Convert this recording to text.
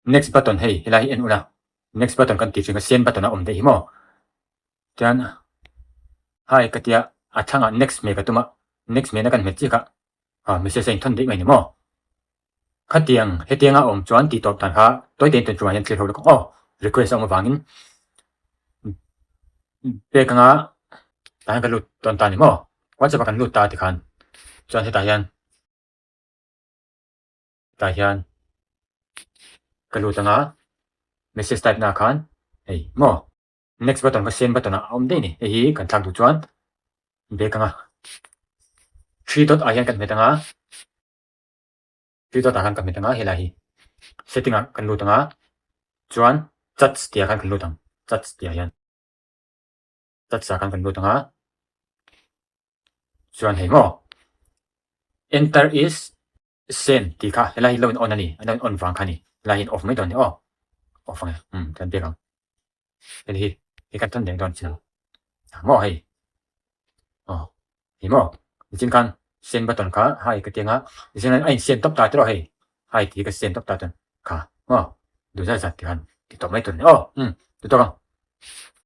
Next button hei helai hi en ula next button kan tih thin kha send button a awm daih hi maw chuan hai ka tia a thlangah next hmeh ka tum a next hmehna kan hmet chiah kha ah message a inthawn daih mai ni maw khatiang hetianga a awm chuan tih tawp dan kha tawi tein tun tumah hian thlir ho lawk ang aw request a awm avangin pek anga tah hian ka lut tawn ta ni maw whatsapp ah kan lut ta tikhan chuan hetah hian. Tah hian ka lut anga message type na khan hei maw next button kha send button ah a awm daih a ni hei hi kan thlak duh chuan back anga 3 dot ah hian kan hmet anga 3 dot ah khan ka hmet anga helai hi setting ah kan lut anga chuan chats tih ah khan kan lut ang chats tih ah hian chats ah khan kan lut anga chuan hei maw enter is Send tih kha helai hi lo in on a ni, a lo in on vang kha a ni, helai hi in off mai dawn a ni aw, off ang e, umm kan biak ang, hei hi hei kan thawn leh dawn chin ang, ah maw hei aw hei maw nichin khan send button kha hai ka ti anga nichin khan a in send tawp ta tiraw hei hai tih hi ka send tawp ta chuan kha maw duh zat zat ti khan ti tawp mai tur a ni aw umm ti tawk ang.